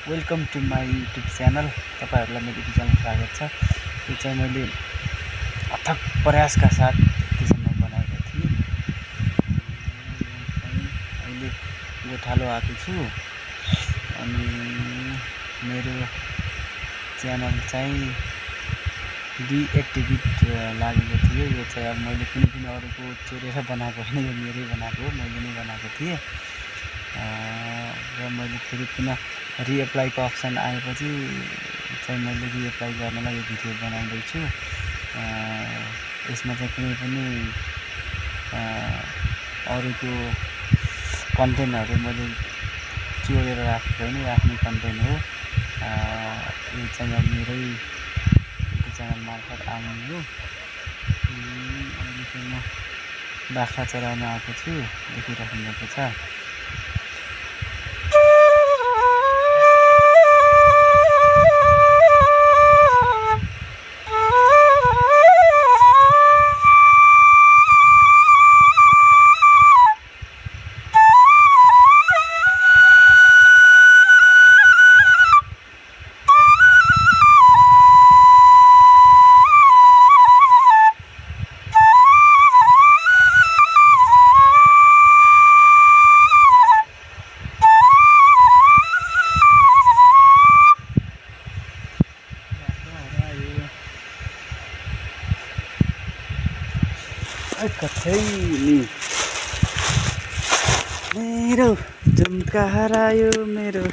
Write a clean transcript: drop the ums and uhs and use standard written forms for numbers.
Welcome to my YouTube channel. तपाईहरुलाई मेरो YouTube channel स्वागत छ। यो चाहिँ मैले अथक प्रयासका साथ यतिसम्म बनाएको थिएँ। अहिले गोठालो आएको छु अनि मेरो च्यानल चाहिँ डिएक्टिभेट लागेको थियो। यो चाहिँ अब मैले कुनै पनि अरूको चोरेर बनाएको होइन, यो मेरै बनाएको हो, मैले नै बनाएको थिएँ। र मैले फेरि पुनः रिएप्लाईको अप्सन आएपछि चाहिँ मैले रिएप्लाई गर्नलाई यो भिडियो बनाउँदैछु। यसमा चाहिँ कुनै पनि अरूको कन्टेन्टहरू मैले चोरेर राखेको होइन, यो आफ्नै कन्टेन्ट हो। यो चाहिँ अब मेरै च्यानल मार्फत आउने हो। अहिले चाहिँ म बाख्रा चराउन आएको छु, देखिराख्नु भएको छ। कतै नि मेरो झुम्का हरायो, मेरो